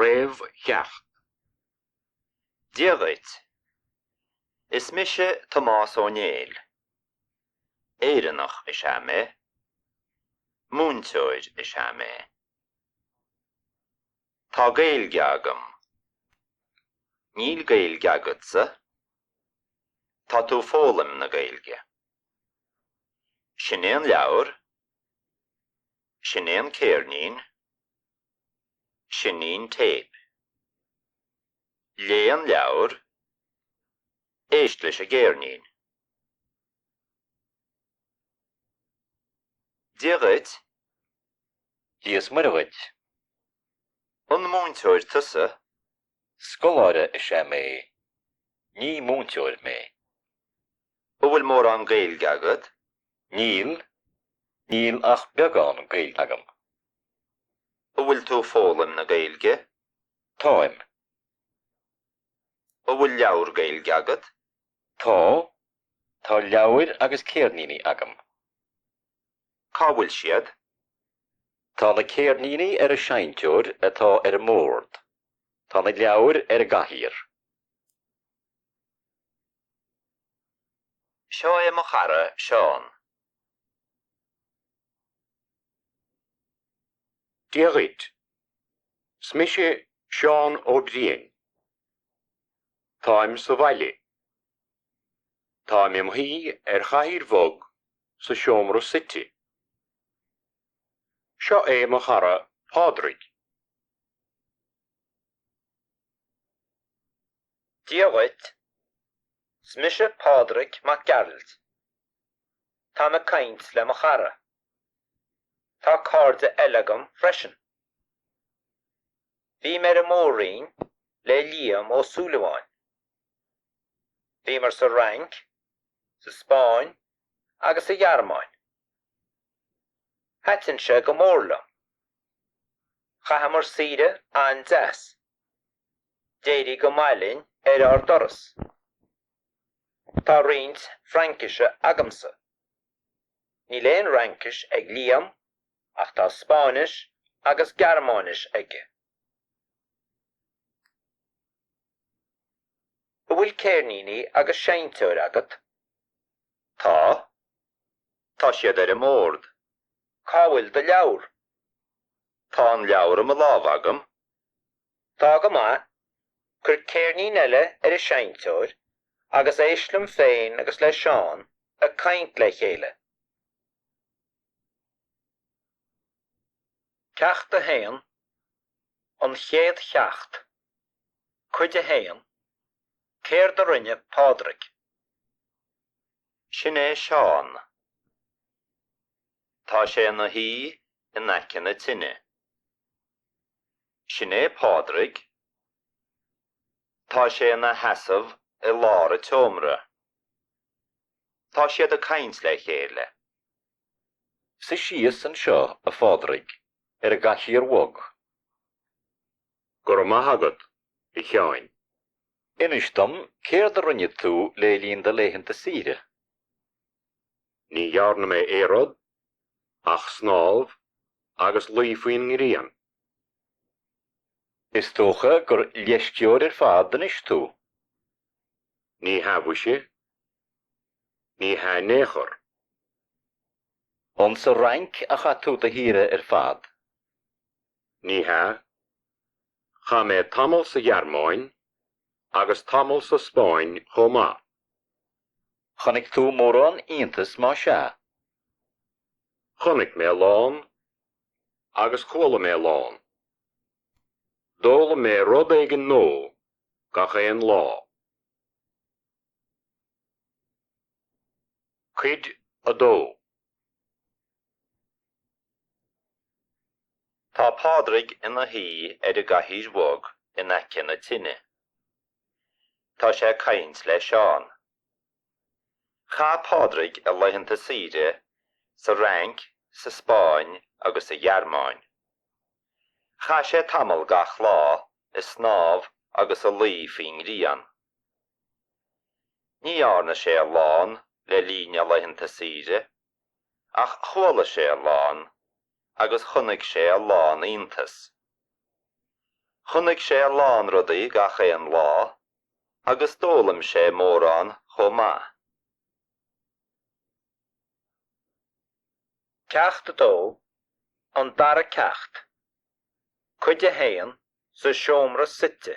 Réamhcheacht. Dia dhuit. Is mise Tomás Ó Néill. Éireannach is ea mé. Múinteoir is ea mé. Tá Gaeilge agam. Níl Gaeilge agatsa. Tá tú ag foghlaim na Gaeilge. Sin é an leabhar. Sin é an céirnín. Sin í an téip. Léigh an leabhar. Éist leis an gcéirnín. Dia dhuit. Dia is Muire dhuit. An múinteoir tusa? Scoláire is ea mé. Ní múinteoir mé. An bhfuil mórán Gaeilge agat? Níl. Níl ach beagán Gaeilge agam. An bhfuil tú ag foghlaim na Gaeilge? Táim. An bhfuil leabhar Gaeilge agat? Tá. Tá leabhair agus céirníní agam. Cá bhfuil siad? Tá na céirníní ar an seinnteoir atá ar an mbord. Tá na leabhair ar an gcathaoir. Seo é mo chara, Seán. Dia dhuit. 'S mise Seán Ó Briain. Táim sa bhaile. Táim im shuí ar chathaoir bhog sa seomra suite. Seo é mo chara Pádraig. Dia dhuit. 'S mise Pádraig Mac Gearailt. Táim ag caint le mo chara. Tá cairde eile agam freisin. Bhí mé ar an Mór-Roinn le Liam Ó Súilleabháin. Bhíomar sa Fhrainc, sa Spáinn agus sa Ghearmáin. Thaitin sé go mór liom. Chaitheamar saoire an-deas. D'éirigh go maith linn ar ár dturas. Tá roinnt Fraincise agamsa. Níl aon Fhraincis ag Liam ach tá Spáinnis agus Gearmáinis aige. An bhfuil céirníní agus seinnteoir agat? Tá. Tá siad ar an mbord. Cá bhfuil do leabhar? Tá an leabhar i mo lámh agam. Tá go maith. Cuir céirnín eile ar an seinnteoir agus éist liom féin agus le Seán ag caint le chéile. Ceacht 1, An Chéad Cheacht, Cuid 1, Céard a rinne Pádraig? Sin é Seán. Tá sé ina shuí in aice na tine. Sin é Pádraig. Tá sé ina sheasamh i lár an tseomra. Tá siad ag caint le chéile. Suigh síos anseo, a Phádraig, ar an gcathaoir bhog. Go raibh maith agat, a Sheáin. Inis dom céard a rinne tú le linn do laethanta saoire. Ní dhearna mé aon rud ach snámh agus luí faoin ngrian. Is dócha gur leisceoir ar fad anois tú. Ní hea mhuise. Ní hea in aon chor. An sa Fhrainc a chaith tú do shaoire ar fad? Ní hea. Chaith mé tamall sa Ghearmáin agus tamall sa Spáinn chomh maith. Chonaic tú mórán iontas más ea? Chonaic mé a lán agus chuala mé a lán. D'fhoghlaim mé rud éigin nua gach aon lá. Cuid 2. Tá Pádraig ina shuí ar an gcathaoir bhog in aice na tine. Tá sé ag caint le Seán. Chaith Pádraig a laethanta saoire sa Fhrainc, sa Spáinn agus sa Ghearmáin. Chaith sé tamall gach lá ag snámh agus ag luí faoin ngrian. Ní dhearna sé a lán le linn a laethanta saoire ach chuala sé a lán agus chonaic sé a lán iontas. Chonaic sé a lán rudaí gach aon lá agus d'fhoghlaim sé mórán chomh maith. Ceacht 2, An Dara Ceacht, Cuid 1, Sa Seomra Suite.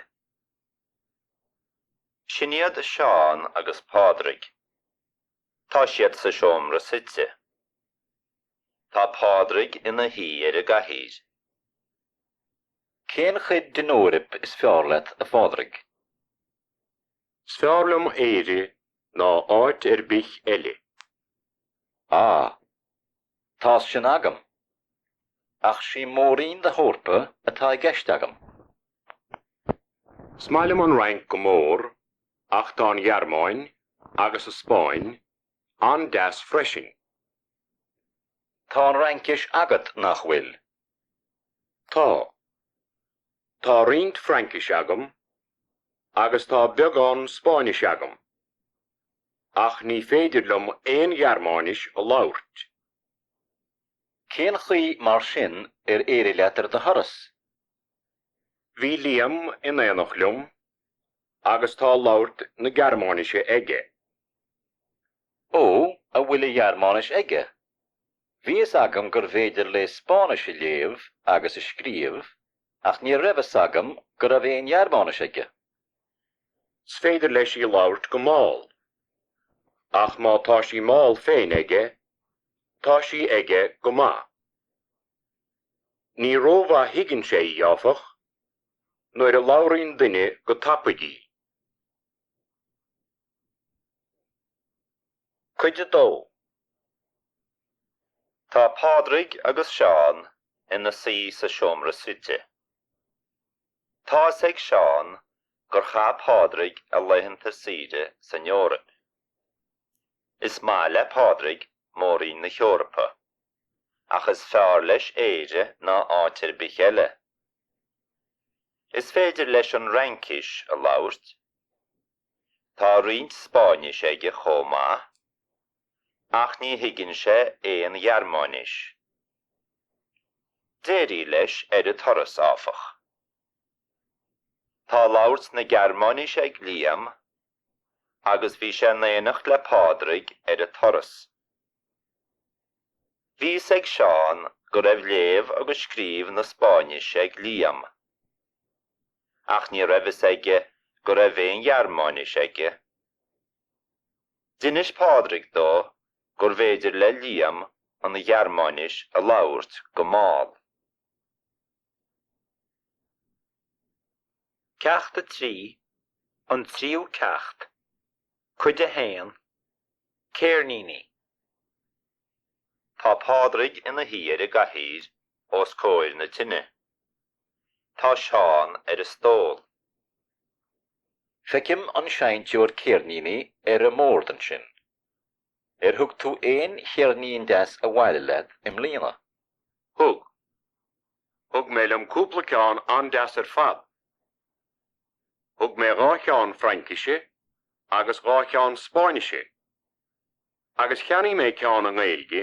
Sin iad Seán agus Pádraig. Tá siad sa seomra suite. Tá Pádraig ina shuí ar an gcathaoir. Cén chuid den Eoraip is fearr leat, a Phádraig? Is fearr liom Éire ná áit ar bith eile. Ah. Tá's sin agam. Ach sí mór-roinn na hEorpa atá i gceist agam. Is maith liom an Fhrainc go mór ach tá an Ghearmáin agus an Spáinn an-deas freisin. Tá an Fhraincis agat, nach bhfuil? Tá. Tá roinnt Fraincise agam agus tá beagán Spáinnise agam, ach ní féidir liom aon Ghearmáinis a labhairt. Cén chaoi mar sin ar éirigh leat ar do thuras? Bhí Liam in éineacht liom agus tá labhairt na Gearmáinise aige. Ó, an bhfuil an Ghearmáinis aige? Bhí fhios agam gurbh fhéidir léi Spáinnis a léamh agus a scríobh ach ní raibh fhios agam go raibh aon Ghearmáinis aige. Is féidir leis í labhairt go mall, ach má tá sí mall féin aige, tá sí aige go maith. Ní rómhaith thuigeann sé í, áfach, nuair a labhraíonn duine go tapaidh í. Cuid 2. Tá Pádraig agus Seán ina suí sa seomra suite. Tá fhios ag Seán gur chaith Pádraig a laethanta saoire san Eoraip. Is maith le Pádraig mór-roinn na hEorpa, ach is fearr leis Éire ná áit ar bith eile. Is féidir leis an Fhraincis a labhairt. Tá roinnt Spáinnise aige chomh maith, ach ní thuigeann sé aon Ghearmáinis. D'éirigh leis ar an turas, áfach. Tá labhairt na Gearmáinise ag Liam agus bhí sé in éineacht le Pádraig ar an turas. Bhí fhios ag Seán go raibh léamh agus scríobh na Spáinnise ag Liam. Ach ní raibh fhios aige go raibh aon Ghearmáinis aige. D'inis Pádraig dó gurbh fhéidir le Liam an Ghearmáinis a labhairt go mall. Ceacht 3, An Tríú Ceacht, Cuid 1, Ceirníní. Tá Pádraig ina shuí ar an gcathaoir os comhair na tine. Tá Seán ar an stól. Feicim an seinnteoir ceirníní ar an mbord ansin. Ar thug tú aon cheirnín deas abhaile leat i mbliana? Thug. Thug mé liom cúpla ceann an-deas ar fad. Thug mé dhá cheann Fraincise agus dhá cheann Spáinnise. Agus cheannaigh mé ceann i nGaeilge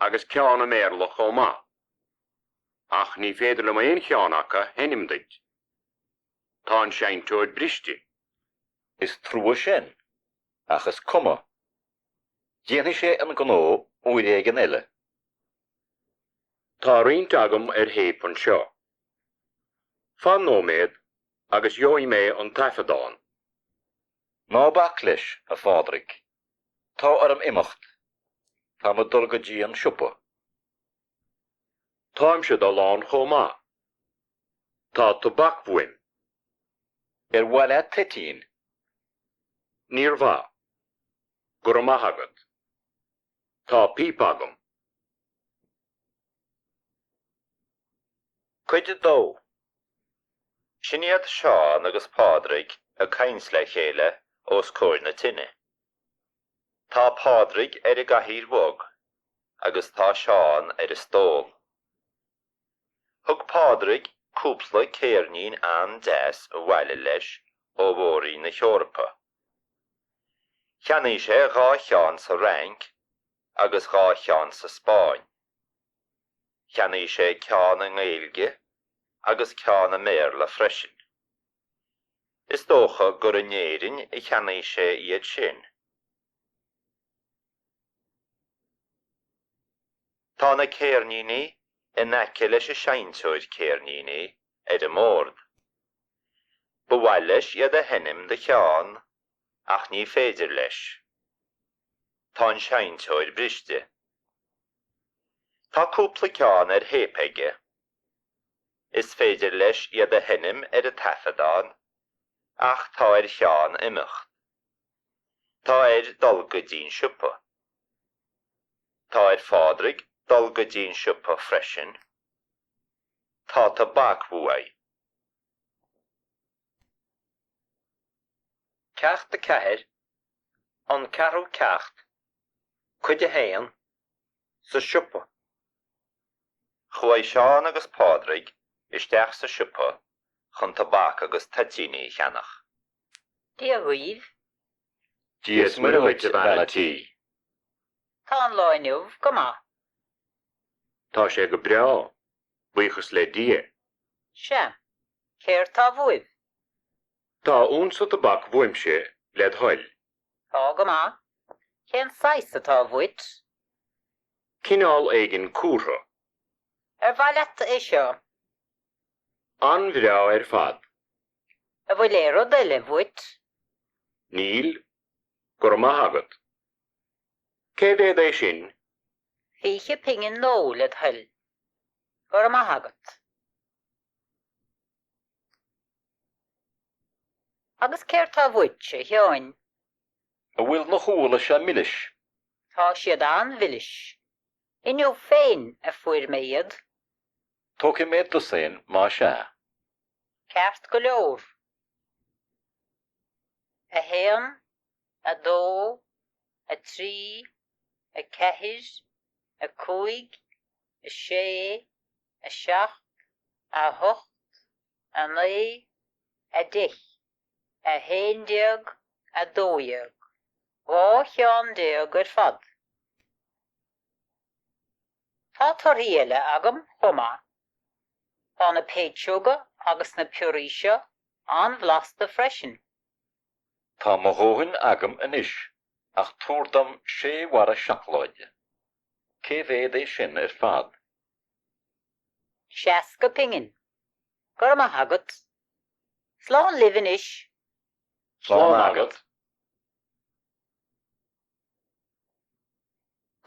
agus ceann i mBéarla chomh maith. Ach ní féidir liom aon cheann acu a sheinm duit. Tá an seinnteoir briste. Is trua sin, ach is cuma. Déanfaidh sé an gnó uair éigin eile. Tá roinnt agam ar théip anseo. Fan nóiméad agus gheobhaidh mé an taifeadán. Ná bac leis, a Phádraig. Tá orm imeacht. Táim ag dul go dtí an siopa. Táimse ag dul ann chomh maith. Tá tobac uaim. Ar mhaith leat toitín? Níor mhaith. Go raibh maith agat. Tá píopa agam. Cuid 2. Sin iad Seán agus Pádraig ag caint le chéile os comhair na tine. Tá Pádraig ar an gcathaoir bhog agus tá Seán ar an stól. Thug Pádraig cúpla céirnín an-deas abhaile leis ó Mhór-Roinn na hEorpa. Cheannaigh sé dhá cheann sa Fhrainc agus dhá cheann sa Spáinn. Cheannaigh sé ceann i nGaeilge. agus ceann i mBéarla freisin. Is dócha gur in Éirinn a cheannaigh sé iad sin. Tá na ceirníní in aice leis an seinnteoir ceirníní ar an mbord. Ba mhaith leis iad a sheinm do Sheán ach ní féidir leis. Tá an seinnteoir briste. Tá cúpla ceann ar théip aige. Is féidir leis iad a sheinm ar an taifeadán ach tá ar Sheán imeacht. Tá air dul go dtí'n siopa. Tá ar Phádraig dul go dtí'n siopa freisin. Tá tobac uaidh. Ceacht 4, An Ceathrú Ceacht, Cuid 1, Sa Siopa. Chuaigh Seán agus Pádraig isteach sa siopa chun tobac agus toitíní a cheannach. Dia dhaoibh. Dia is Muire dhuit, a bhean a' tí. Tá an lá inniu go maith. Tá sé go breá, buíochas le Dia. Sea. Céard tá bhuaibh? Tá unsa tobac bhuaimse, led thoil. Tá go maith. Cén saghas atá bhuait? Cineál éigin cúrtha. Ar mhaith leat é seo? An-bhreá ar fad. An bhfuil aon rud eile bhuait? Níl, go raibh maith agat. Cé mhéad é sin? 20 pingin nó, led thoil. Go raibh maith agat. Agus céard tá bhuait, a Sheáin? An bhfuil na húlla seo milis? Tá siad an-mhilis. Inniu féin a fuair mé iad. Tógfaidh mé dosaen más ea. Ceart go leor. 1, 2, 3, 4, 5, 6, 7, 8, 9, 10, 11, 12. 12 cheann ar fad. Tá torthaí eile agam chomh maith. Tá na péitseoga agus na piorraí seo an-bhlasta freisin. Tá mo dhóthain agam anois ach tabhair dom sé bharra seacláide. Cé mhéad é sin ar fad? 60 pingin. Go raibh maith agat. Slán libh anois. Slán agat.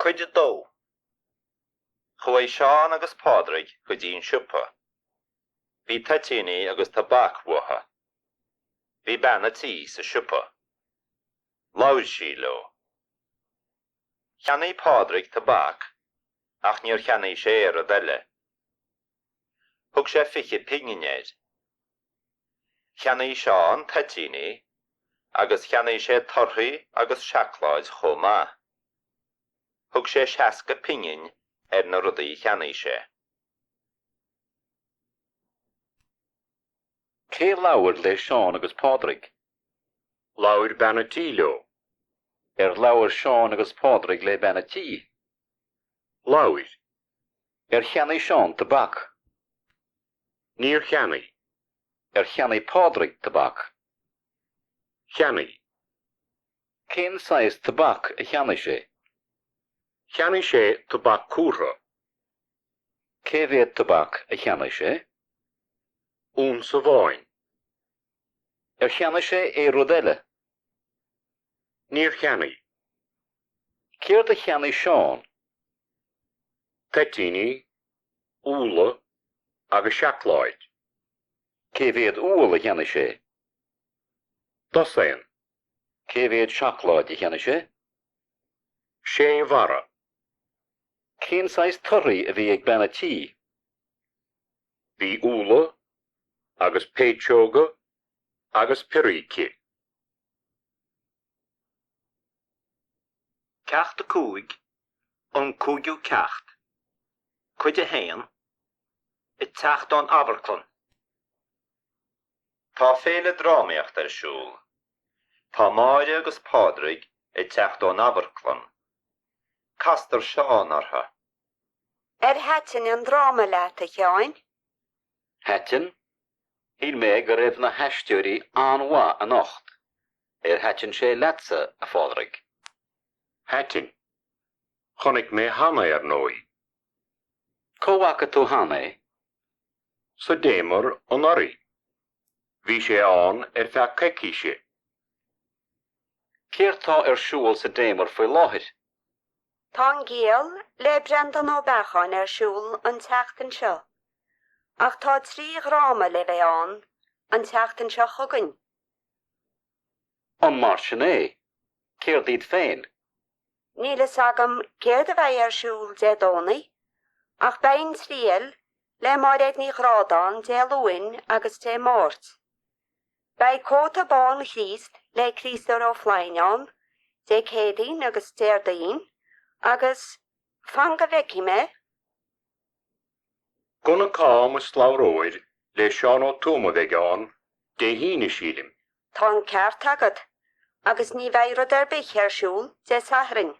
Cuid 2 Chuaigh Seán agus Pádraig go dtí an siopa. Bhí toitíní agus tobac uathu. Bhí bean a' tí sa siopa. Labhair sí leo. Cheannaigh Pádraig tobac ach níor cheannaigh sé aon rud eile. Thug sé 20 pingin air. Cheannaigh Seán toitíní agus cheannaigh sé torthaí agus seacláid chomh maith. Thug sé 60 pingin ar na rudaí a cheannaigh sé. Cé labhair le Seán agus Pádraig? Labhair bean a' tí leo. Ar labhair Seán agus Pádraig le bean a' tí? Labhair. Ar cheannaigh Seán tobac? Níor cheannaigh. Ar cheannaigh Pádraig tobac? Cheannaigh. Cén saghas tobac a cheannaigh sé? Cheannaigh sé tobac cúrtha. Cé mhéad tobac a cheannaigh sé? Unsa amháin. Ar cheannaigh sé aon rud eile? Níor cheannaigh. Céard a cheannaigh Seán? Toitíní, úlla agus seacláid. Cé mhéad úll a cheannaigh sé? Dosaen. Cé mhéad seacláid a cheannaigh sé? Sé bharra. Cén saghas torthaí a bhí ag bean a' tí? Bhí úlla agus péitseoga agus piorraí aici. Ceacht 5, An Cúigiú Ceacht, Cuid 1, Ag teacht ón amharclann. Tá féile drámaíochta ar siúl. Tá Máire agus Pádraig ag teacht ón amharclann. Castar Seán orthu. Ar thaitin an dráma leat, a Sheáin? Thaitin. Shíl mé go raibh na haisteoirí an-mhaith anocht. Ar thaitin sé leatsa, a Phádraig? Thaitin. Chonaic mé cheana é, ar ndóigh. Cá bhfaca tú cheana é? Sa Damer anuraidh. Bhí sé ann ar feadh coicíse. Céard tá ar siúl sa Damer faoi láthair? Tá An Giall le Breandán Ó Beacháin ar siúl an tseachtain seo, ach tá 3 dhráma le bheith ann an tseachtain seo chugainn. An mar sin é? Céard iad féin? Níl fhios agam céard a bheidh ar siúl Dé Domhnaigh, ach beidh An Triail le Máiréad Ní Ghráda ann Dé Luain agus Dé Máirt. Beidh Cóta Bán Chríost le Críostóir Ó Floinn ann Dé Céadaoin agus Déardaoin agus, fan go bhfeicfidh mé! Gunna Cam is Slabhra Óir le Seán Ó Tuama a bheidh ann Dé hAoine, sílim. Tá an ceart agat, agus ní bheidh rud ar bith ar siúl Dé Sathairn.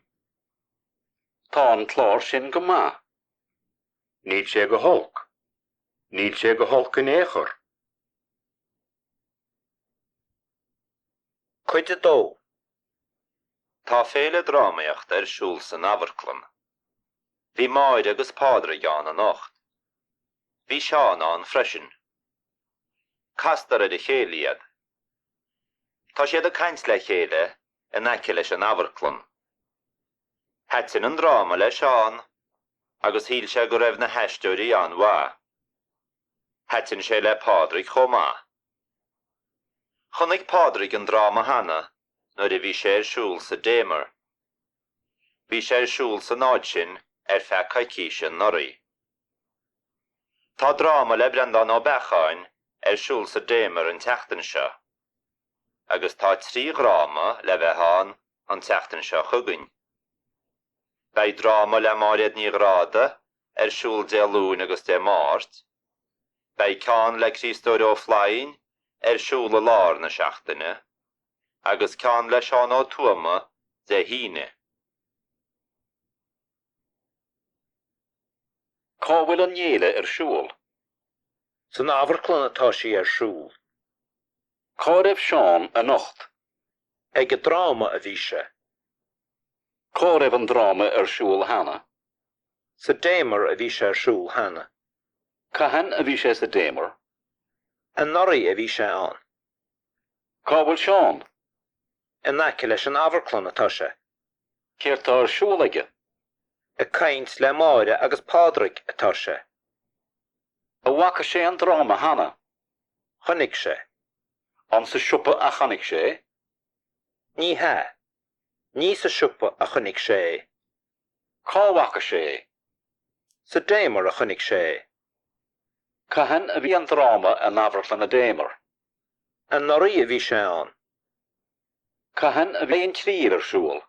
Tá an clár sin go maith. Níl sé go holc. Níl sé go holc in aon chor. Cuid 2. Tá féile drámaíochta ar siúl san amharclann. Bhí Máire agus Pádraig ann anocht. Bhí Seán ann freisin. Castar ar a chéile iad. Tá siad ag caint le chéile in aice leis an amharclann. Thaitin an dráma le Seán agus shíl sé go raibh na haisteoirí an-mhaith. Thaitin sé le Pádraig chomh maith. Chonaic Pádraig an dráma cheana nuair a bhí sé ar siúl sa Damer. Bhí sé ar siúl san áit sin ar feadh coicíse anuraidh. Tá dráma le Breandán Ó Beacháin ar siúl sa Damer an tseachtain seo, agus tá 3 dhráma le bheith ann an tseachtain seo chugainn. Beidh dráma le Máiréad Ní Ghráda ar siúl Dé Luain agus Dé Máirt. Beidh ceann le Críostóir Ó Floinn ar siúl i lár na seachtaine, agus ceann le Seán Ó Tuama Dé hAoine. Cá bhfuil an fhéile ar siúl? San amharclann atá sí ar siúl. Cá raibh Seán anocht? Ag an dráma a bhí sé. Cá raibh an dráma ar siúl cheana? Sa Damer a bhí sé ar siúl cheana. Cathain a bhí sé sa Damer? Anuraidh a bhí sé ann. Cá bhfuil Seán? In aice leis an amharclann atá sé. Céard tá ar siúl aige? Ag caint le Máire agus Pádraig atá sé. An bhfaca sé an dráma cheana? Chonaic sé. An sa siopa a chonaic sé é? Ní hea. Ní sa siopa a chonaic sé é. Cá bhfaca sé é? Sa Damer a chonaic sé é. Cathain a bhí an dráma in Amharclann an Damer? Anuraidh a bhí sé ann. Cathain a bheidh an triail ar siúl?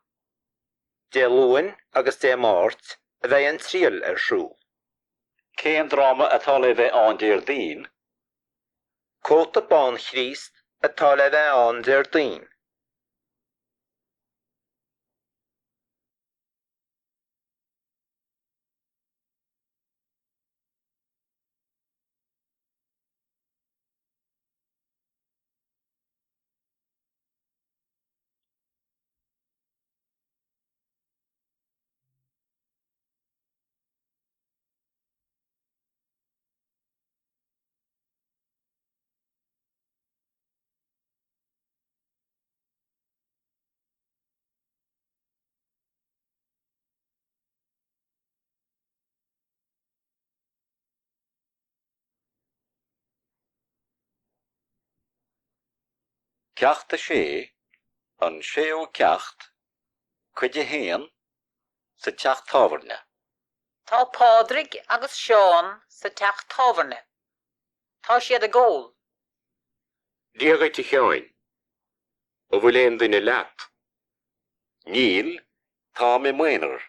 Dé Luain agus Dé Máirt a bheidh an triail ar siúl. Cén dráma atá le bheith ann Déardaoin? Cóta Bán Chríost atá le bheith ann Déardaoin. Ceacht 6, An Séú Ceacht, Cuid 1, Sa Teach Tábhairne. Tá Pádraig agus Seán sa teach tábhairne. Tá siad ag ól. Dia dhuit a Sheáin. An bhfuil aon duine leat? Níl, táim i m'aonar,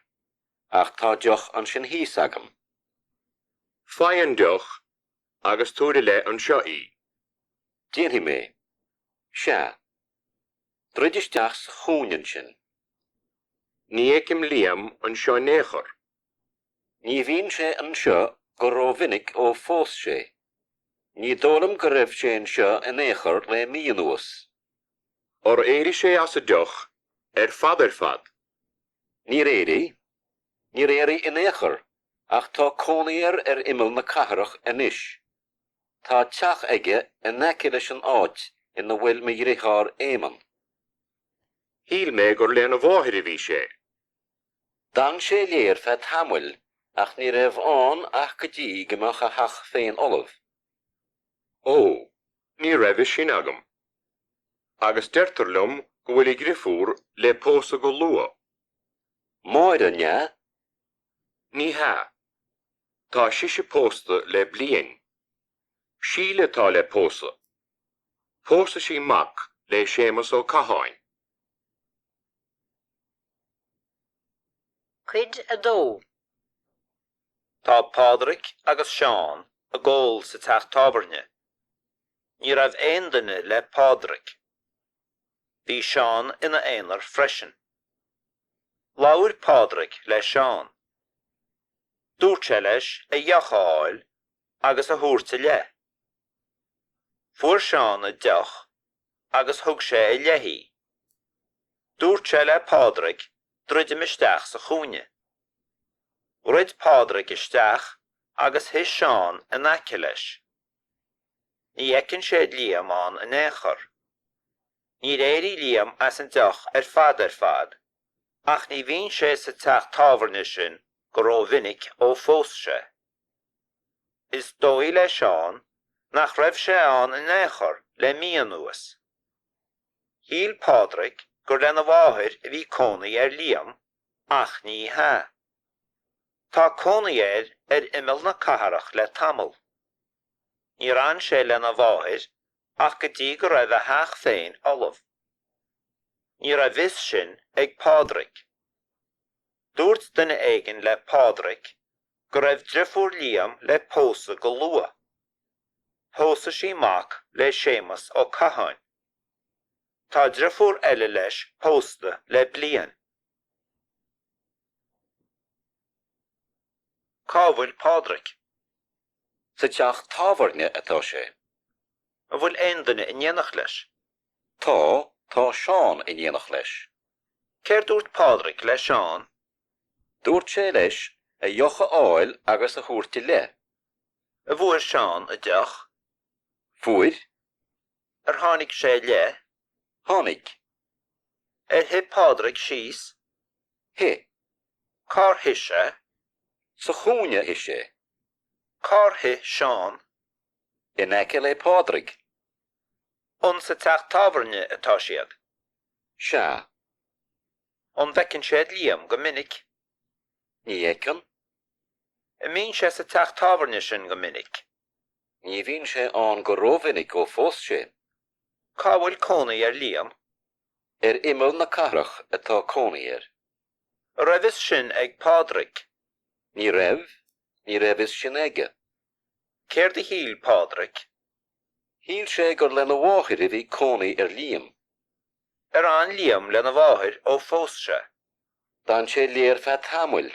ach tá deoch ansin thíos agam. Faigh an deoch agus tabhair i leith anseo í. Déanfaidh mé. Sea. Druid isteach sa chúinne ansin. Ní fheicim Liam anseo in aon chor. Ní bhíonn sé anseo go rómhinic ó phós sé. Ní dóigh liom go raibh sé anseo in aon chor le mí anuas. Ar éirigh sé as an deoch ar fad ar fad? Níor éirigh. Níor éirigh in aon chor, ach tá cónaí air ar imeall na cathrach anois. Tá teach aige in aice leis an áit ina bhfuil mo dhriotháir Éamonn. Shíl mé gur lena mháthair a bhí sé. D'fhan sé léi ar feadh tamaill ach ní raibh ann ach go dtí go mbeadh a theach féin ullamh. Ó, ní raibh fhios sin agam. Agus deirtear liom go bhfuil a dhriofúr le pósadh go luath. Máire, an ea? Ní hea. Tá sise pósta le bliain. Síle atá le pósadh. Pósfaidh sí mac le Séamus Ó Catháin. Cuid 2. Tá Pádraig agus Seán ag ól sa teach tábhairne. Ní raibh aon duine le Pádraig. Bhí Seán ina aonar freisin. Labhair Pádraig le Seán. Dúirt sé leis a dheoch a fháil agus a thabhairt i leith. Fuair Seán a deoch agus thug sé i leith í. Dúirt sé le Pádraig druidim isteach sa chúinne. Dhruid Pádraig isteach agus shuigh Seán in aice leis. Ní fheiceann siad Liam ann in aon chor. Níor éirigh Liam as an deoch ar fad ar fad, ach ní bhíonn sé sa teach tábhairne sin go rómhinic ó phós sé. Is dóigh le Seán nach raibh sé ann in aon chor le mí anuas. Shíl Pádraig gur lena mháthair a bhí cónaí ar Liam ach ní hea. Tá cónaí air ar imeall na cathrach le tamall. Níor fhan sé lena mháthair ach go dtí go raibh a theach féin ullamh. Ní raibh fhios sin ag Pádraig. Dúirt duine éigin le Pádraig go raibh driofúr Liam le pósadh go luath. Pósfaidh sí mac le Séamus Ó Catháin. Tá driofúr eile leis pósta le bliain. Cá bhfuil Pádraig? Sa teach tábhairne atá sé. An bhfuil aon duine in éineacht leis? Tá, tá Seán in éineacht leis. Céard dúirt Pádraig le Seán? Dúirt sé leis a dheoch a fháil agus a thabhairt i leith. An bhfuair Seán a deoch? Fuair. Ar tháinig sé i leith? Tháinig. Ar shuigh Pádraig síos? Shuigh. Cár shuigh sé? Sa chúinne a shuigh sé. Cár shuigh Seán? In aice le Pádraig. An sa teach tábhairne atá siad? Sea. An bhfeiceann siad Liam go minic? Ní fheiceann. An mbíonn sé sa teach tábhairne sin go minic? Ní bhíonn sé ann go rómhinic ó phós sé. Cá bhfuil cónaí ar Liam? Ar imeall na cathrach atá cónaí air. An raibh fhios sin ag Pádraig? Ní raibh, ní raibh fhios sin aige. Céard a shíl Pádraig? Shíl sé gur lena mháthair a bhí cónaí ar Liam. Ar fhan Liam lena mháthair ó phós sé? D'fhan sé léi ar feadh tamaill.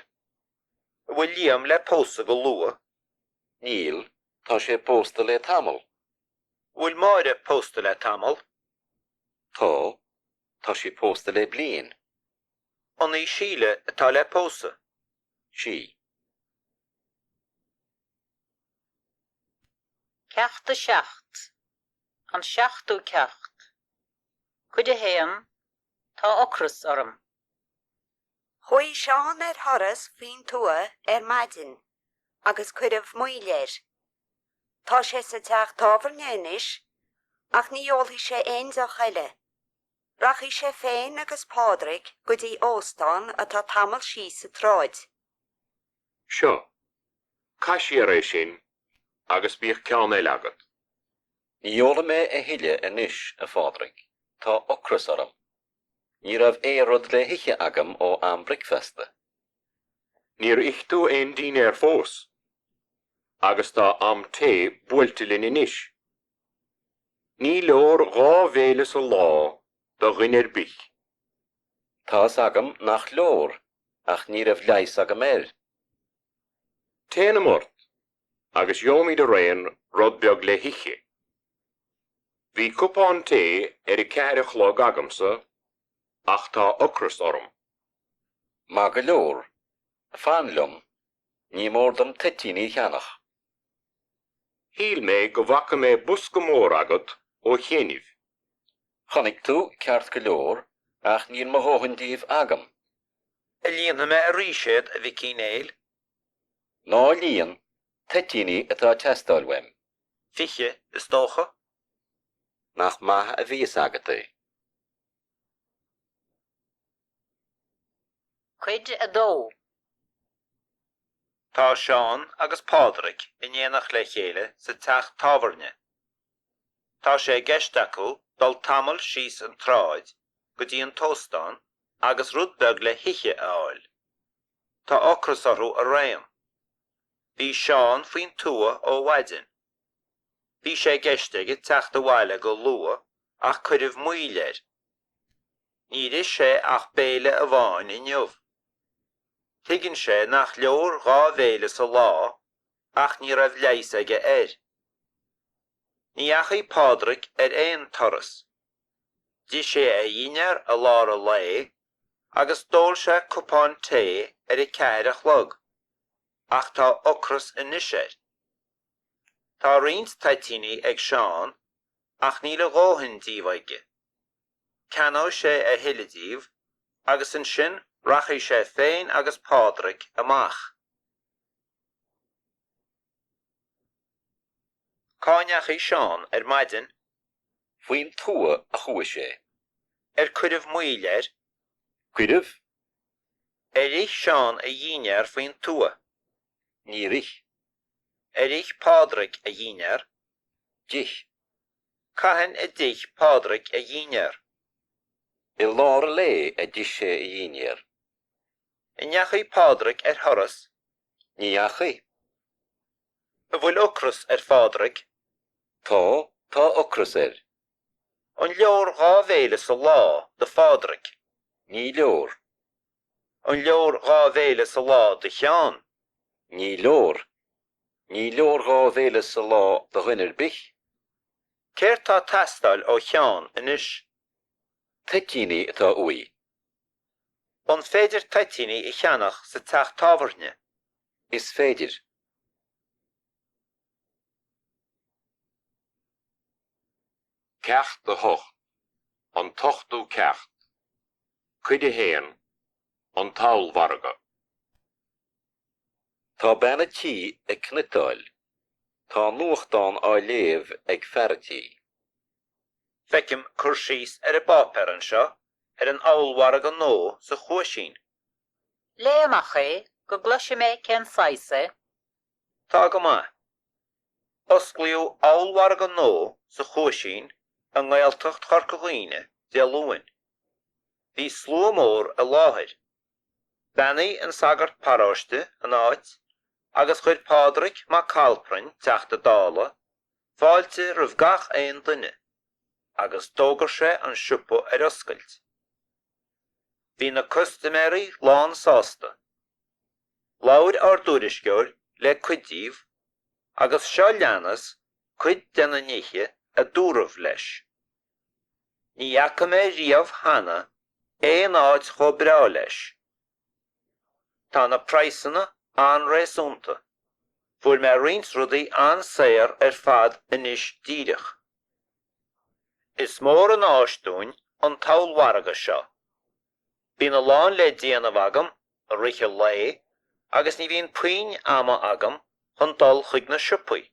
An bhfuil Liam le pósadh go luath? Níl, tá sé pósta le tamall. An bhfuil Máire pósta le tamall? Tá, tá sí pósta le bliain. An í Síle atá le pósadh? Sí. Ceacht 7, An seachtú ceacht, Cuid 1, Tá ocras orm. Chuaigh Seán ar thuras faoin tuath ar maidin agus cuireadh moill air. Tá sé sa teach tábhairne anois ach ní ólfaidh sé aon deoch eile. Rachaidh sé féin agus Pádraig go dtí óstán atá tamall síos an tsráid. Seo, caith siar é sin agus bíodh ceann eile agat. Ní ólfaidh mé a thuilleadh anois, a Phádraig, tá ocras orm. Ní raibh aon rud le hithe agam ó am bricfeasta. Níor ith tú aon dinnéar fós, agus tá am tae buailte linn anois. Ní leor dhá bhéile sa lá do dhuine ar bith. Tá's agam nach leor, ach ní raibh leigheas agam air. Téanam ort! Agus gheobhaimid araon rud beag le hithe. Bhí cupán tae ar a ceathair a chlog agamsa ach tá ocras orm. Maith go leor. Fan liom. Ní mór dom toitíní a cheannach. Shíl mé go bhfaca mé bosca mór agat ó chianaibh. Chonaic tú, ceart go leor, ach níl mo dhóthain díobh agam. An líonfaidh mé arís iad, a Mhic Uí Néill? Ná líon, toitíní atá ag teastáil uaim. 20, is dócha? Nach maith a bhí fhios agat é. Cuid 2. Tá Seán agus Pádraig in éineacht le chéile sa teach tábhairne. Tá sé i gceist acu dul tamall síos an tsráid go dtí an t-óstán agus rud beag le hithe a fháil. Tá ocras orthu araon. Bhí Seán faoin tuath ó mhaidin. Bhí sé i gceist aige teacht abhaile go luath ach cuireadh moill air. Níor ith sé ach béile amháin inniu. Tuigeann sé nach leor dhá bhéile sa lá ach ní raibh leigheas aige air. Ní dheachaigh Pádraig ar aon turas. D'ith sé a dhinnéar i lár an lae agus d'ól sé cupán tae ar a ceathair a chlog ach tá ocras anois air. Tá roinnt toitíní ag Seán ach níl a dhóthain díobh aige. Ceannóidh sé a thuilleadh díobh agus ansin rachaidh sé féin agus Pádraig amach. Cá ndeachaigh Seán ar maidin? Faoin tuath a chuaigh sé. Ar cuireadh moill air? Cuireadh. Ar ith Seán a dhinnéar faoin tuath? Níor ith. Ar ith Pádraig a dhinnéar? D'ith. Cathain a d'ith Pádraig a dhinnéar? I lár an lae a d'ith sé a dhinnéar. An ndeachaigh Pádraig ar thuras? Ní dheachaigh. An bhfuil ocras ar Phádraig? Tá, tá ocras air. An leor dhá bhéile sa lá do Phádraig? Ní leor. An leor dhá bhéile sa lá do Sheán? Ní leor. Ní leor dhá bhéile sa lá do dhuine ar bith. Céard tá ag teastáil ó Sheán anois? Toitíní atá uaidh. An féidir toitíní a cheannach sa teach tábhairne? Is féidir. Ceacht 8, An t-ochtú ceacht, Cuid 1, An tOllmhargadh. Tá bean a' tí ag cniotáil. Tá nuachtán á léamh ag fear a' tí. Feicim cur síos ar an bpáipéar anseo ar an ollmhargadh nua sa Chuaisín. Léigh amach é go gcloisfidh mé cén saghas é. Tá go maith. Osclaíodh ollmhargadh nua sa Chuaisín i nGaeltacht Chorca Dhuibhne Dé Luain. Bhí slua mór i láthair. Bheannaigh an sagart paróiste an áit agus chuir Pádraig Mac Calprainn, Teachta Dála, fáilte roimh gach aon duine agus d'fhógair sé an siopa ar oscailt. Bhí na custaiméirí lán sásta. Labhair ár dtuairisceoir le cuid díobh agus seo leanas cuid de na nithe a dúradh leis. Ní fhaca mé riamh cheana aon áit chomh breá leis. Tá na praghsanna an-réasúnta. Fuair mé roinnt rudaí an-saor ar fad anois díreach. Is mór an áis dúinn an t-ollmhargadh seo. Bíonn a lán le déanamh agam i rith an lae agus ní bhíonn puinn ama agam chun dul chuig na siopaí.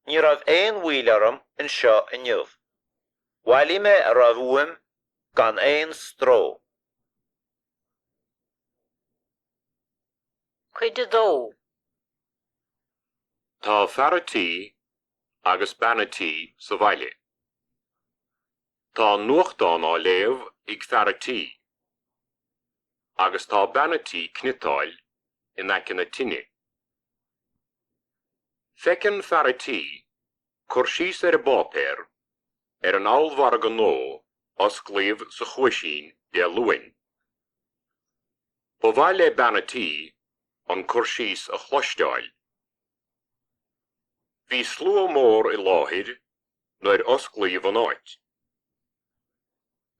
Ní raibh aon mhoill orm anseo inniu. Bhailigh mé a raibh uaim gan aon stró. Cuid 2. Tá fear a' tí agus bean a' tí sa bhaile. Tá nuachtán á léamh ag fear a' tí agus tá bean a' tí cniotáil in aice na tine. Feiceann fear a' tí cur síos ar an bpáipéar ar an ollmhargadh nua osclaíodh sa Chuaisín Dé Luain. Ba mhaith le bean a' tí an cur síos a chloisteáil. Bhí slua mór i láthair nuair osclaíodh an áit.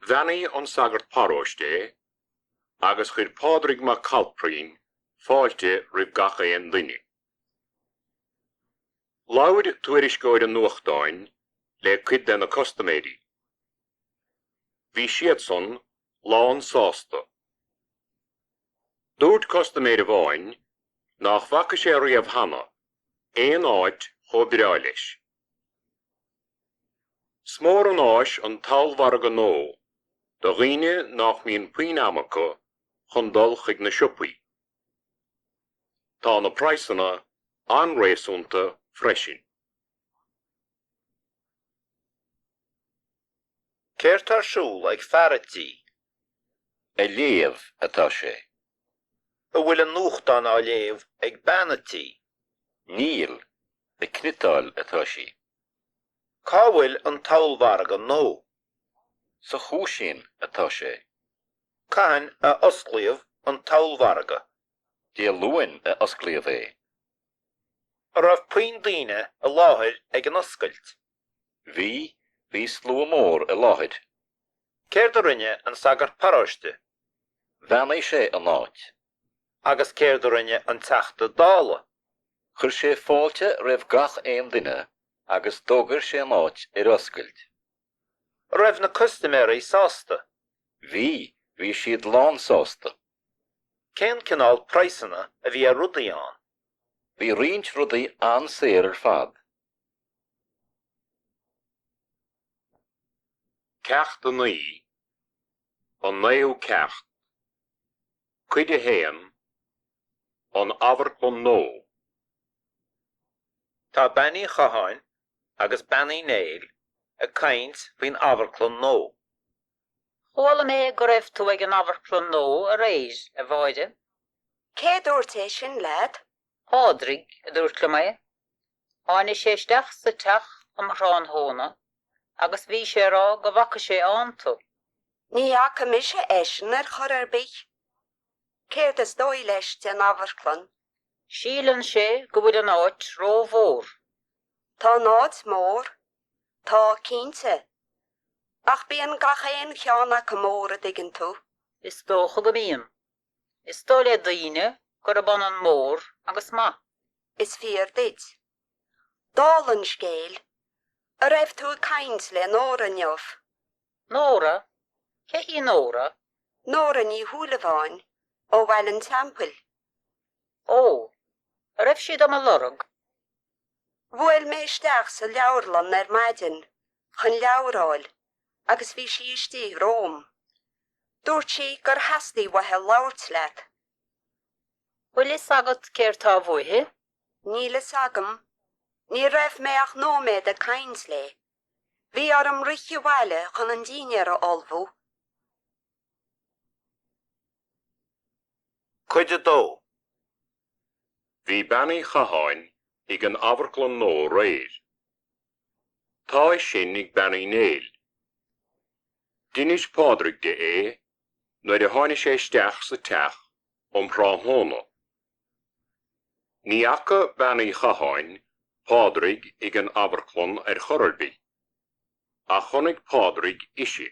Bheannaigh an sagart paróiste é agus chuir Pádraig Mac Cailprín fáilte roimh gach aon duine. Labhair tuairisceoir an nuachtáin le cuid de na custaiméirí. Bhí siadsan lán sásta. Dúirt custaiméir amháin nach bhfaca sé riamh cheana aon áit chomh breá leis. 'S mór an áis an t-ollmhargadh nua do dhaoine nach mbíonn puinn ama acu chun dul chuig na siopaí. Tá na praghsanna an-réasúnta freisin. Céard tá ar siúl ag fear a' tí? Ag léamh atá sé. An bhfuil an nuachtán á léamh ag bean a' tí? Níl, ag cniotáil atá sí. Cá bhfuil an t-ollmhargadh nua? Sa Chuaisín atá sé. Cathain a osclaíodh an t-ollmhargadh? Dé Luain a osclaíodh é. An raibh puinn daoine i láthair ag an oscailt? Bhí, bhí slua mór i láthair. Céard a rinne an sagart paróiste? Bheannaigh sé an áit. Agus céard a rinne an Teachta Dála? Chuir sé fáilte roimh gach aon duine agus d'fhógair sé an áit ar oscailt. An raibh na custaiméirí sásta? Bhí, bhí siad lán sásta. Cén cineál praghsanna a bhí ar rudaí ann? Bhí roinnt rudaí an-saor ar fad. Ceacht 9, An naoú ceacht, Cuid 1, An Amharclann Nua. Tá Bean Uí Chatháin agus Bean Uí Néill ag caint faoin amharclann nua. Chuala mé go raibh tú ag an amharclann nua aréir, a Mháire. Cé dúirt é sin leat? Pádraig a dúirt liom é. Tháinig sé isteach sa teach um thráthnóna agus bhí sé a rá go bhfaca sé ann tú. Ní fhaca mise eisean ar chor ar bith. Céard is dóigh leis den amharclann? Síleann sé go bhfuil an áit rómhór. Tá an áit mór. Tá, cinnte. Ach bíonn gach aon cheann acu mór, a dtuigeann tú. Is dócha go mbíonn. Is dóigh le daoine gurb ionann mór agus maith. Is fíor duit. Dála an scéil, a' raibh tú ag caint le Nóra inniu? Nóra? Cé hí Nóra? Nóra Ní Shúilleabháin, ó Bhaile an Teampaill. Ó, a' raibh sí do mo lorg? Bhuail mé isteach sa leabharlann ar maidin chun leabhar a fháil agus bhí sí istigh romham. Dúirt sí gur theastaigh uaithi labhairt leat. Bhfuil fhios agat céard tá uaithi? Níl fhios agam. Ní raibh mé ach nóiméad ag caint léi. Bhí orm rith abhaile chun an dinnéar a ullmhú. Cuid 2. Bhí Bean Uí Chatháin ag an amharclann nua aréir. Tá é sin ag Bean Uí Néill. D'inis Pádraig di é nuair a tháinig sé isteach sa teach um thráthnóna. Ní fhaca Bean Uí Chatháin Pádraig ag an amharclann ar chor ar bith, ach chonaic Pádraig ise.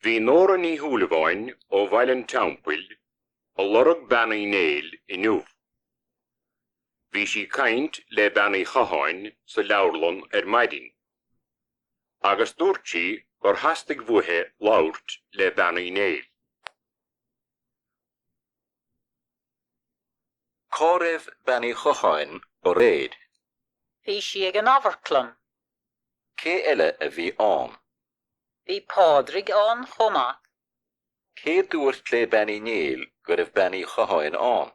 Bhí Nóra Ní Shúilleabháin ó Bhaile an Teampaill a lorg Bean Uí Néill inniu. Bhí sí caint le Bean Uí Chatháin sa leabharlann ar maidin agus dúirt sí gur theastaigh uaithi labhairt le Bean Uí Néill. Cá raibh Bean Uí Chatháin aréir? Bhí sí ag an amharclann. Cé eile a bhí ann? Bhí Pádraig ann chomh maith. Cé dúirt le Bean Uí Néill go raibh Bean Uí Chatháin ann?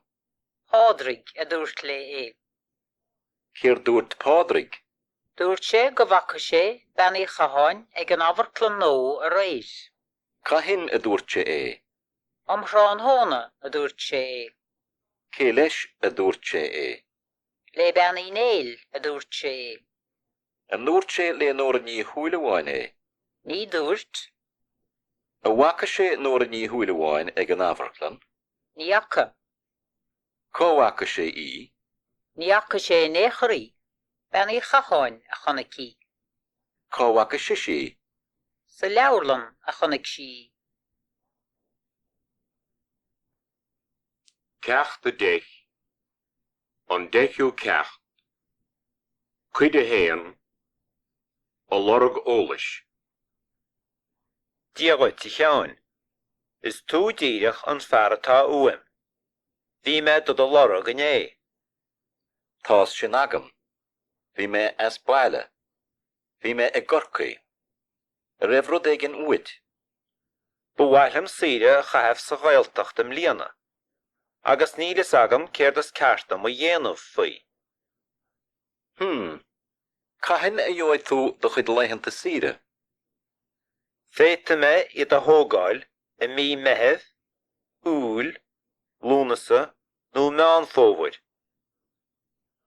Pádraig a dúirt léi é. Céard dúirt Pádraig? Dúirt sé go bhfaca sé Bean Uí Chatháin ag an amharclann nua aréir. Cathain a dúirt sé é? Um thráthnóna a dúirt sé é. Cé leis a dúirt sé é? Le Bean Uí Néill a dúirt sé é. An ndúirt sé le Nóra Ní Shúilleabháin é? Ní dúirt. An bhfaca sé Nóra Ní Shúilleabháin ag an amharclann? Ní fhaca. Cá bhfaca sé í? Ní fhaca sé in aon chor í. Bean Uí Chatháin a chonaic í. Cá bhfaca sise í? Sa leabharlann a chonaic sí í. Ceacht 10, An deichiú ceacht, Cuid 1, Ag lorg eolais. Dia dhuit, a Sheáin. Is tú díreach an fear atá uaim. Bhí mé do do lorg inné. Tá's sin agam. Bhí mé as baile. Bhí mé i gCorcaigh. An raibh rud éigin uait? Ba mhaith liom saoire a chaitheamh sa Ghaeltacht i mbliana, agus níl fhios agam céard is ceart dom a dhéanamh faoi. Hmm. Cathain a gheobhaidh tú do chuid laethanta saoire? Féadfaidh mé iad a thógáil i mí Meithimh, Iúil, Lúnasa nó Meán Fómhair.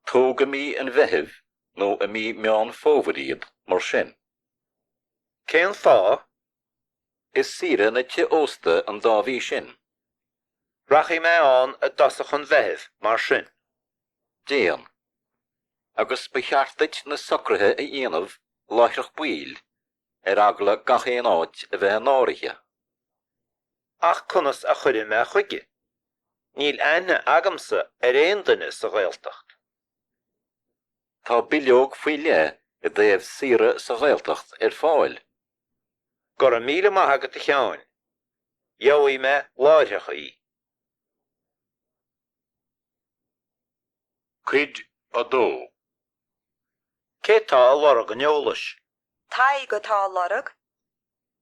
Tóg i mí an Mheithimh nó i mí Meán Fómhair iad, mar sin. Cén fáth? Is saoire na tithe ósta an dá mhí sin. Rachaidh mé ann i dtosach an Mheithimh, mar sin. Déan. Agus ba cheart duit na socruithe a dhéanamh láithreach baill, ar eagla gach aon áit a bheith in áirithe. Ach conas a chuirfidh mé chuige? Níl aithne agamsa ar aon duine sa Ghaeltacht. Tá bileog faoi leith i dtaobh saoire sa Ghaeltacht ar fáil. Go raibh míle maith agat a Sheáin. Gheobhaidh mé láithreach í. Cuid 2. Cé tá ag lorg an eolais? Tadhg atá á lorg.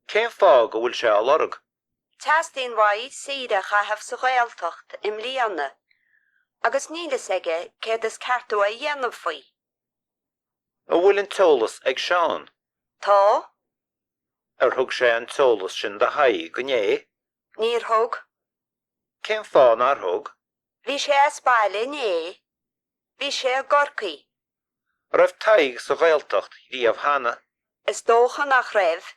Cén fáth go bhfuil sé á lorg? Teastaíonn uaidh saoire a chaitheamh sa Ghaeltacht i mbliana agus níl fhios aige céard is ceart dó a dhéanamh faoi. An bhfuil an t-eolas ag Seán? Tá. Ar thug sé an t-eolas sin do Thadhg inné? Níor thug. Cén fáth nár thug? Bhí sé as baile inné. Bhí sé i gCorcaigh. An raibh Tadhg sa Ghaeltacht riamh cheana? Is dócha nach raibh.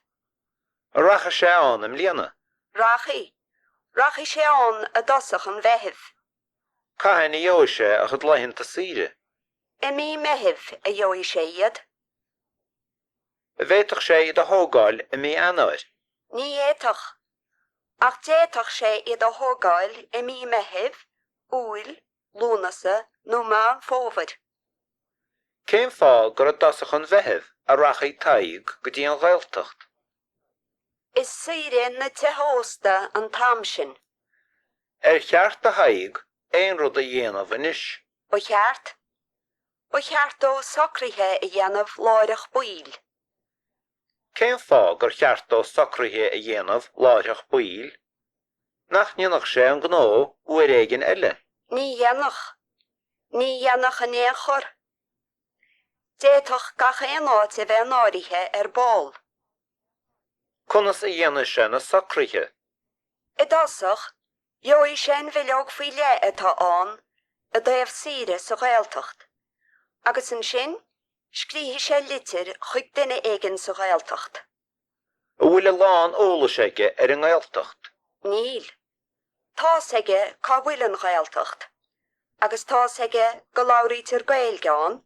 An rachaidh sé ann i mbliana? Rachaidh. Rachaidh sé ann i dtosach an Mheithimh. Cathain a gheobhaidh sé a chuid laethanta saoire? I mí Meithimh a gheobhaidh sé iad. An bhféadfadh sé iad a thógáil i mí Eanáir? Ní fhéadfadh. Ach d'fhéadfadh sé iad a thógáil i mí Meithimh, Iúil Lúnasa nó Meán Fómhair. Cén fáth gur i dtosach an Mheithimh a rachaidh Tadhg go dtí an Ghaeltacht? Is saoire na tithe ósta an t-am sin. Ar cheart do Thadhg aon rud a dhéanamh anois? Ba cheart. Ba cheart dó socruithe a dhéanamh láithreach baill. Cén fáth gur cheart dó socruithe a dhéanamh láithreach baill? Nach ndéanfadh sé an gnó uair éigin eile? Ní dhéanfadh. Ní dhéanfadh in aon chor. D'fhéadfadh gach aon áit a bheith in áirithe ar ball. Conas a dhéanfaidh sé na socruithe? I dtosach, gheobhaidh sé an bhileog faoi leith atá ann i dtaobh saoire sa Ghaeltacht, agus ansin scríobfaidh sé litir chuig duine éigin sa Ghaeltacht. An bhfuil a lán eolais aige ar an nGaeltacht? Níl. Tá's aige cá bhfuil an Ghaeltacht, agus tá's aige go labhraítear Gaeilge ann,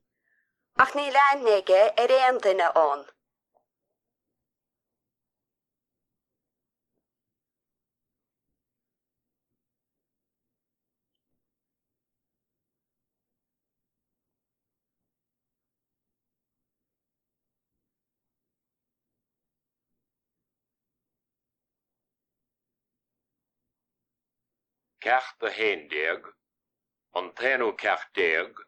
ach níl aithne aige ar aon duine ann. Ceacht 11, An t-aonú ceacht déag,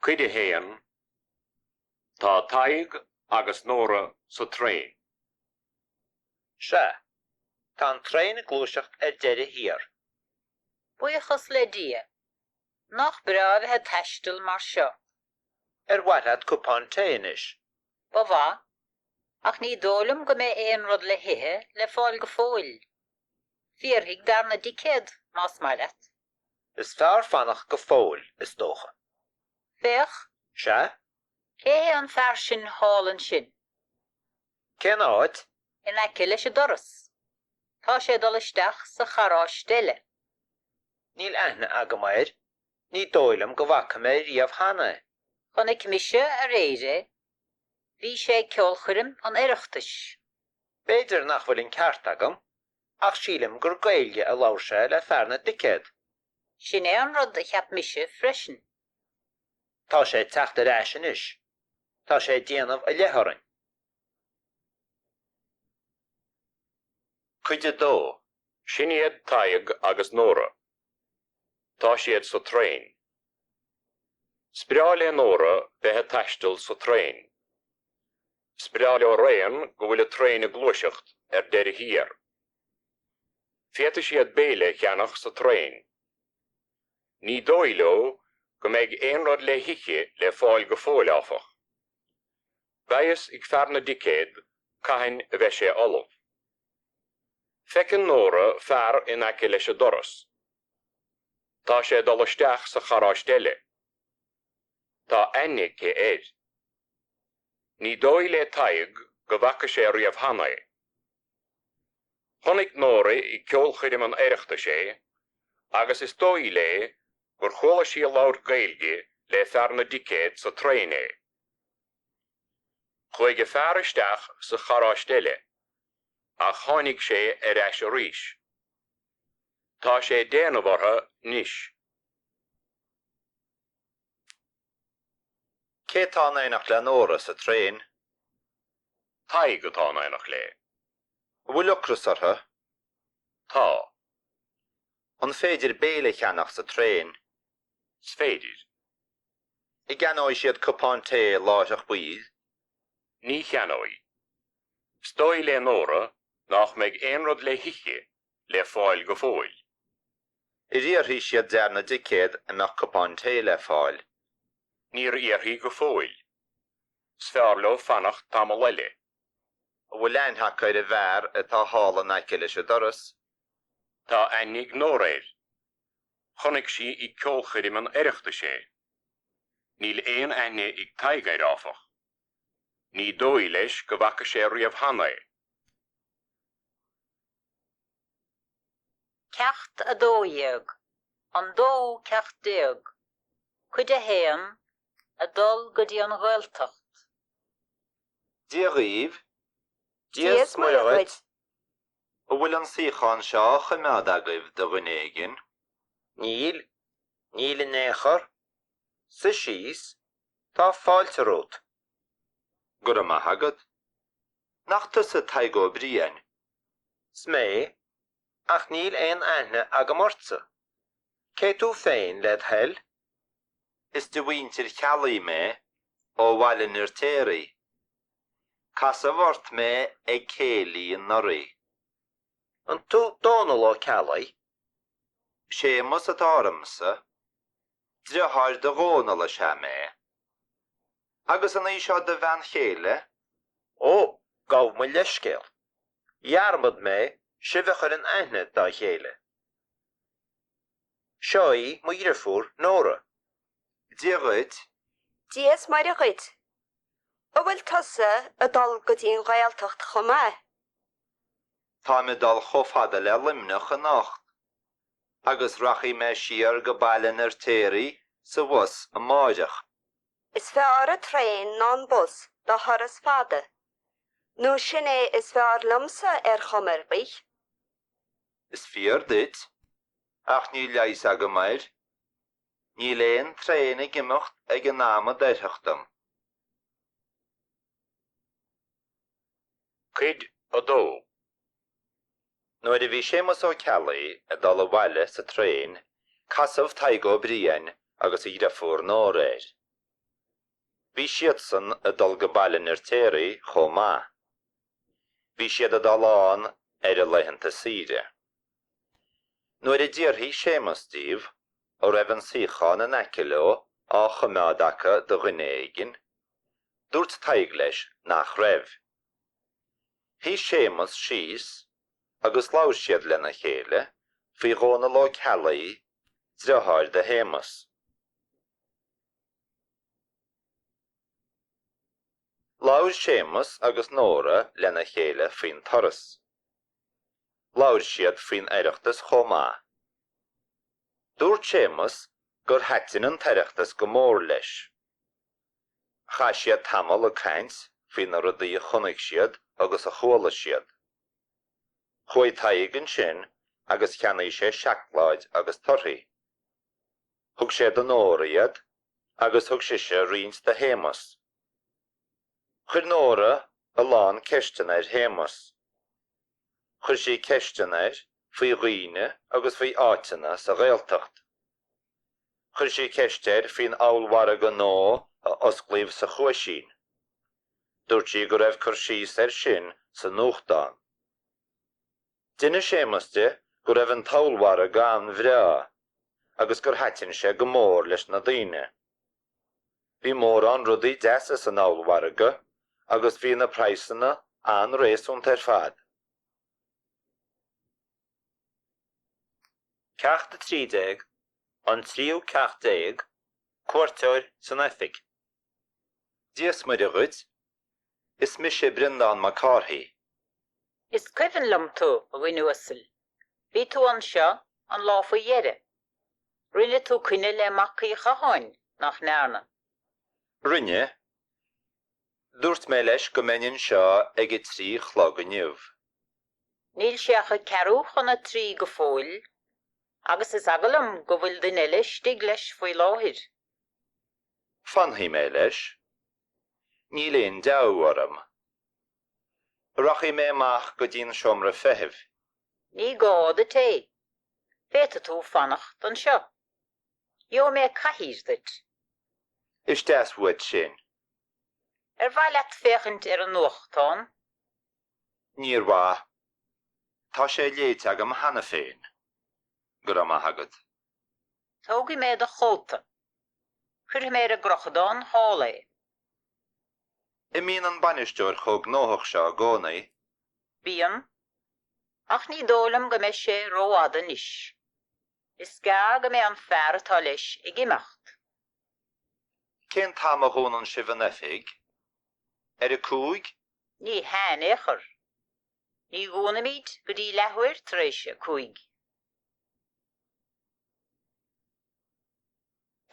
Cuid 1, Tá Tadhg agus Nóra sa traein. Sea. Tá an traein ag gluaiseacht ar deireadh thiar. Buíochas le Dia. Nach breá a bheith ag taisteal mar seo. Ar mhaith leat cupán tae anois? Ba mhaith. Ach ní dóigh liom go mbeidh aon rud le hithe le fáil go fóill. Fiafraigh darna dticéad, más maith leat. Is fearr fanacht go fóill, is dócha. Féach. Sea? Cé hé an fear sin thall ansin? Cén áit? In aice leis an doras. Tá sé ag dul isteach sa charráiste eile. Níl aithne agam air. Ní dóigh liom go bhfaca mé riamh cheana é. Chonaic mise aréir é. Bhí sé ag ceolchoirm an Oireachtais. B'fhéidir nach bhfuil an ceart agam, ach sílim gur Gaeilge a labhair sé le fear na dticéad. Sin é an rud a cheap mise freisin. Tá sé ag teacht ar ais anois. Tá sé ag déanamh a leith orainn. Cuid 2. Sin iad Tadhg agus Nóra. Tá siad sa traein. 'S breá le Nóra bheith ag taisteal sa traein. 'S breá leo araon go bhfuil an traein ag gluaiseacht ar deireadh thiar. Féadfaidh siad béile a cheannach sa traein. Ní dóigh leo go mbeidh aon rud le hithe le fáil go fóill, áfach. Beidh fhios ag fear na dticéad cathain a bheidh sé ullamh. Feiceann Nóra fear in aice leis an doras. Tá sé ag dul isteach sa charráiste eile. Tá aithne aici air. Ní dóigh le Tadhg go bhfaca sé riamh cheana é. Chonaic Nóra ag ceolchoirm an Oireachtais é agus is dóigh léi gur chuala sí ag labhairt Gaeilge le fear na dticéad sa traein é. Chuaigh an fear isteach sa charráiste eile ach tháinig sé ar ais arís. Tá sé ag déanamh orthu anois. Cé tá in éineacht le Nóra sa traein? Tadhg atá in éineacht léi. An bhfuil ocras orthu? Tá. An féidir béile a cheannach sa traein? 'S féidir. An gceannóidh siad cupán tae láithreach baill? Ní cheannóidh. 'S dóigh le Nóra nách mbeidh aon rud le hithe le fáil go fóill. Ar fhiafraigh siad d'fhear na dticéad an mbeadh cupán tae le fáil? Níor fhiafraigh go fóill. 'S fearr leo fanacht tamall eile. An bhfuil aithne acu ar an bhfear atá thall in aice leis an doras? Tá aithne ag Nóra air. Chonaic sí ag ceolchoirm an Oireachtais é. Níl aon aithne ag Tadhg air, áfach. Ní dóigh leis go bhfaca sé riamh cheana é. Ceacht 12, An Dóú Ceacht Déag, Cuid 1, Ag dul go dtí an Ghaeltacht. Dia dhaoibh. Dia 's Muire dhuit. An bhfuil an suíochán seo á choimeád agaibh do dhuine éigin? Níl, níl in aon chor. Suigh síos, tá fáilte romhat. Go raibh maith agat. Nach tusa Tadhg Ó Briain? 'S mé, ach níl aon aithne agam ortsa. Cé tú féin, led thoil? Is de mhuintir Cheallaigh mé, ó Bhaile an Fheirtéaraigh. Casadh ort mé ag céilí anuraidh. An tú Dónall Ó Ceallaigh? Séamus atá ormsa. Driotháir do Dhónall is ea mé. Agus an í seo do bhean chéile? Ó, gabh mo leithscéal. Dhearmad mé sibh a chur in aithne dá chéile. Seo í mo dhriofúr Nóra. Dia dhuit. Dia 's Muire dhuit. An bhfuil tusa ag dul go dtí an Ghaeltacht chomh maith? Táim ag dul chomh fada le Luimneach anocht agus rachaidh mé siar go Baile an Fheirtéaraigh sa bhus amáireach. Is fearr an traein ná an bus do thuras fada, nó sin é is fearr liomsa ar chuma ar bith. Is fíor duit, ach níl leigheas agam air. Níl aon traein ag imeacht ag an am a d'oirfeadh dom. Cuid 2. Nuair a bhí Séamus Ó Ceallaigh ag dul abhaile sa traein, casadh Tadhg Ó Briain agus a dhriofúr Nóra air. Bhí siadsan ag dul go Baile an Fheirtéaraigh chomh maith. Bhí siad ag dul ann ar a laethanta saoire. Nuair a d'fhiafraigh Séamus díobh an raibh an suíochán in aice leo á choimeád acu do dhuine éigin, dúirt Tadhg leis nach raibh. Shuigh Séamus síos agus labhair siad lena chéile faoi Dhónall Ó Ceallaigh, driotháir do Shéamus. Labhair Séamus agus Nóra lena chéile faoin turas. Labhair siad faoin Oireachtas chomh maith. Dúirt Séamus gur thaitin an tOireachtas go mór leis. Chaith siad tamall ag caint faoi na rudaí a chonaic siad agus a chuala siad. Chuaigh Tadhg ansin agus cheannaigh sé seacláid agus torthaí. Thug sé do Nóra iad agus thug sise roinnt do Shéamus. Chuir Nóra a lán ceisteanna ar Shéamus. Chuir sí ceisteanna air faoi dhaoine agus faoi áiteanna sa Ghaeltacht. Chuir sí ceist air faoin ollmhargadh nua a osclaíodh sa Chuaisín. Dúirt sí go raibh cur síos air sin sa nuachtán. D'inis Séamus di go raibh an t-ollmhargadh an-bhreá agus gur thaitin sé go mór leis na daoine. Bhí mórán rudaí deasa san ollmhargadh agus bhí na praghsanna an-réasúnta ar fad. Ceacht 13, An Tríú Ceacht Déag, Cuairteoir san Oifig. Dia 's Muire dhuit. Is mise Breandán Mac Cárthaigh. Is cuimhin liom tú, a dhuine uasail. Bhí tú anseo an lá faoi dheireadh. Rinne tú coinne le Mac Uí Chatháin, nach ndearna? Rinne. Dúirt mé leis go mbeinn anseo ag a trí chlog inniu. Níl sé ach a ceathrú chun a trí go fóill, agus is eagal liom go bhfuil duine eile istigh leis faoi láthair. Fanfaidh mé leis. Níl aon deabhadh orm. Rachaidh mé amach go dtí an seomra feithimh. Ní gá duit é. Féadfaidh tú fanacht anseo. Gheobhaidh mé cathaoir duit. Is deas uait sin. Ar mhaith leat féachaint ar an nuachtán? Níor mhaith. Tá sé léite agam cheana féin. Go raibh maith agat. Tógfaidh mé do chóta. Cuirfidh mé ar an gcrochadán thall é. An mbíonn an bainisteoir chomh gnóthach seo i gcónaí? Bíonn. Ach ní dóigh liom go mbeidh sé rófhada anois. Is gearr go mbeidh an fear atá leis ag imeacht. Cén t-am a dhúnann sibh an oifig? Ar a cúig? Ní hea in aon chor. Ní dhúnaimid go dtí leathuair tar éis a cúig.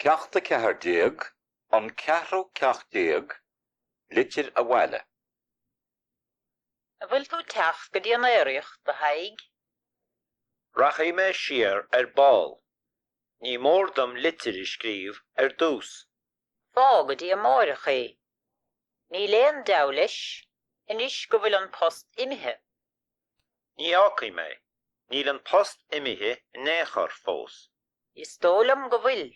Ceacht 14, An Ceathrú Ceacht Déag, Litir Abhaile. An bhfuil tú ag teacht go dtí an aeraíocht, a Thaidhg? Rachaidh mé siar ar ball. Ní mór dom litir a scríobh ar dtús. Fág go dtí amáireach é. Níl aon deabhadh leis, anois go bhfuil an post imithe. Ní fhágfaidh mé. Níl an post imithe in aon chor fós. Is dóigh liom go bhfuil.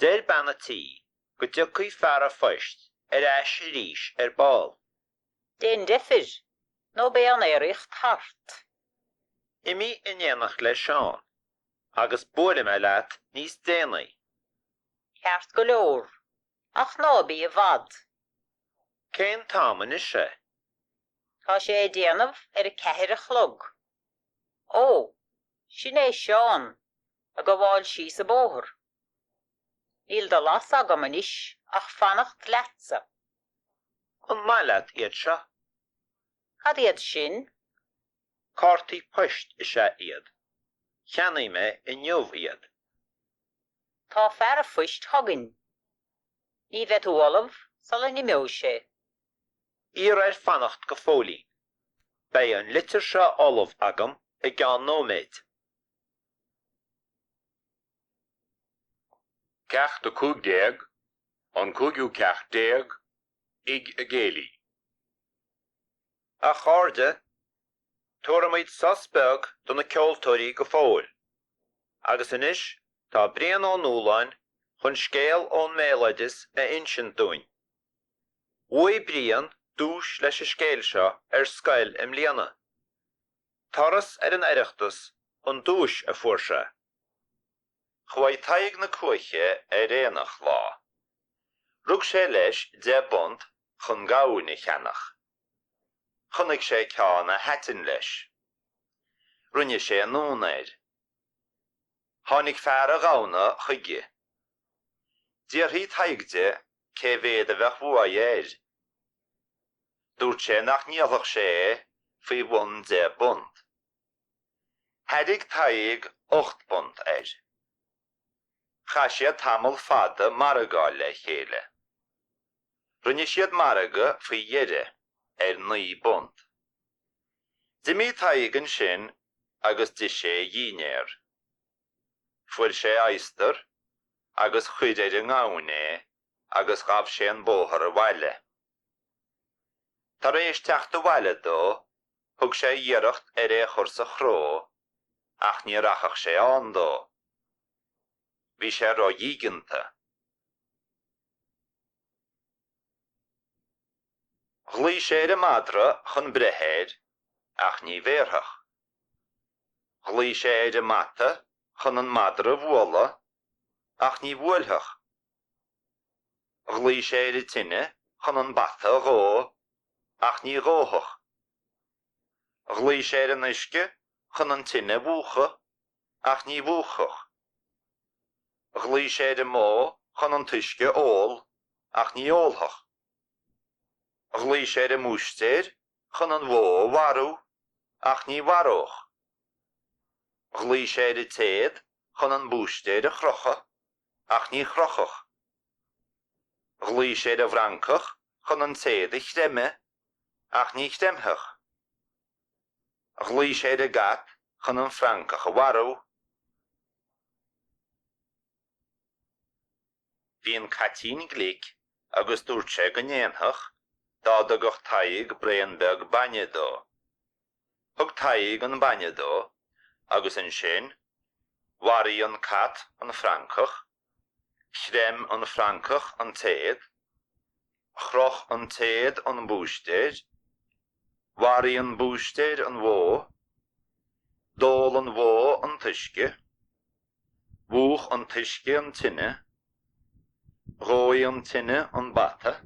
Deir bean a' tí go dtiocfaidh fear a' phoist ar ais arís ar ball. Déan deifir, nó beidh an aeraíocht thart. Imigh in éineacht le Seán, agus buailfidh mé leat níos déanaí. Ceart go leor, ach ná bí i bhfad. Cén t-am anois é? Tá sé ag déanamh ar a ceathair a chlog. Ó, sin é Seán ag gabháil síos an bóthar. Níl de leas agam anois ach fanacht leatsa. An maith leat iad seo? Cad iad sin? Cártaí poist is ea iad. Cheannaigh mé inniu iad. Tá fear a' phoist chugainn. Ní bheidh tú ullamh sula n-imeoidh sé. Iarr air fanacht go fóillín. Beidh an litir seo ullamh agam i gceann nóiméid. Ceacht 15, An Cúigiú Ceacht Déag, Tigh an Chéilí. A chairde, tabharfaimid sos beag do na ceoltóirí go fóill. Agus anois tá Brian Ó Nualláin chun scéal ón mbéaloideas a insint dúinn. Bhuaigh Brian duais leis an scéal seo ar scoil i mbliana. Turas ar an Oireachtas an duais a fuair sé. Chuaigh Tadhg na Cuaiche ar aonach lá. Rug sé leis deich bpunt chun gamhain a cheannach. Chonaic sé ceann a thaitin leis. Rinne sé anonn air. Tháinig fear a ghamhna chuige. D'fhiafraigh Tadhg de cé mhéad a bheadh uaidh air. Dúirt sé nach ndíolfadh sé é faoi bhun deich bpunt. Thairg Tadhg ocht bpunt air. Chaith siad tamall fada margáil le chéile. Rinne siad margadh faoi dheireadh ar £9. D'imigh Tadhg ansin agus d'ith sé a dhinnéar. Fuair sé adhastar agus chuir ar an ngamhain é agus ghabh sé an bóthar abhaile. Tar éis teacht abhaile dó thug sé iarracht ar é a chur sa chró ach ní rachadh sé ann dó. Bhí sé ró-dhígeanta. Ghlaoigh sé ar an madra chun breith air ach ní bhéarfadh. Ghlaoigh sé ar an mbata chun an madra a bhualadh ach ní bhuailfeadh. Ghlaoigh sé ar an tine chun an bata a dhó ach ní dhófadh. Ghlaoigh sé ar an uisce chun an tine a mhúchadh ach ní mhúchfadh. Ghlaoigh sé ar an mbó chun an t-uisce a ól ach ní ólfadh. Ghlaoigh sé ar an mbúistéir chun an bhó a mharú ach ní mharódh. Ghlaoigh sé ar an téad chun an búistéir a chrochadh ach ní chrochfadh. Ghlaoigh sé ar an bhfrancach chun an téad a chreimeadh ach ní chreimfeadh. Ghlaoigh sé ar an gcat chun an francach a mharú. Bhí an caitín glic agus dúirt sé go ndéanfadh, dá dtugadh Tadhg braon beag bainne dó. Thug Tadhg an bainne dó agus ansin mharaigh an cat an francach, chreim an francach an téad, chroch an téad an búistéir, mharaigh an búistéir an bhó, d'ól an bhó an t-uisce, Mhúch an t-uisce an tine, dhóigh an tine an bata.